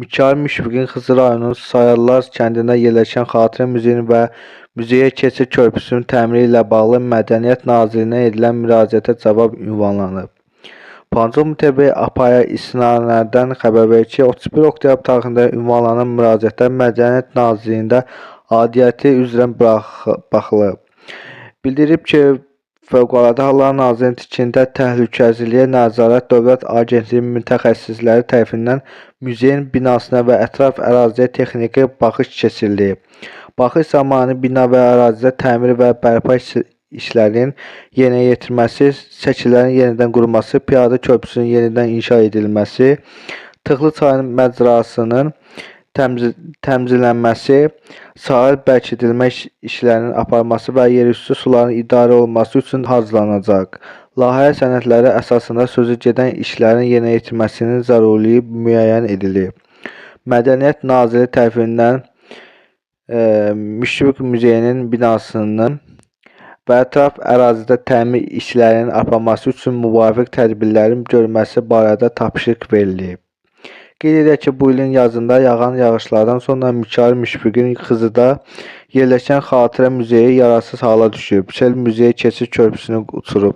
Mikayıl Müşfiqin Xızı rayonunun Sayarlar kəndində yerləşən Xatirə muzeyinin və muzeyə keçid körpüsünün təmiri ilə bağlı Mədəniyyət Nazirliyinə edilən müraciətə cavab ünvanlanıb. Pancom TV APA-ya istinadən xəbər verir ki, 31 oktyabr tarixində ünvanlanan müraciətlər Mədəniyyət Nazirliyində aidiyyəti üzrə baxılıb. Bildirib ki, Fövqəladə Hallar Nazirliyinin Tikintidə Təhlükəsizliyə Nəzarət Dövlət Agentliyi mütəxəssisləri tərəfindən muzeyin binasına və ətraf əraziyə texniki baxış keçirilib. Baxış zamanı bina və ərazidə təmir və bərpa işlərinin yerinə yetirilməsi, səkilərin yenidən qurulması, piyada körpüsünün yenidən inşa edilməsi, Tıxlı çayının məcrasının təmizlənməsi, sahil bərkidilmə işlərinin aparılması və yerüstü suların idarə olunması üçün harclanacaq. Layihə sənədləri əsasında sözü gedən işlərin yerinə yetirilməsinin zəruriliyi müəyyən edilib. Mədəniyyət Nazirliyi tərəfindən Müşfiq muzeyinin binasının və ətraf ərazidə təmir işlərinin aparılması üçün müvafiq tədbirlərin görülməsi barədə tapşırıq verilib. Qeyd edək ki, bu ilin yazında yağan yağışlardan sonra Mikayıl Müşfiqin Xızıda yerləşən Xatirə muzeyi yararsız hala düşüb. Sel muzeyə keçid körpüsünü uçurub.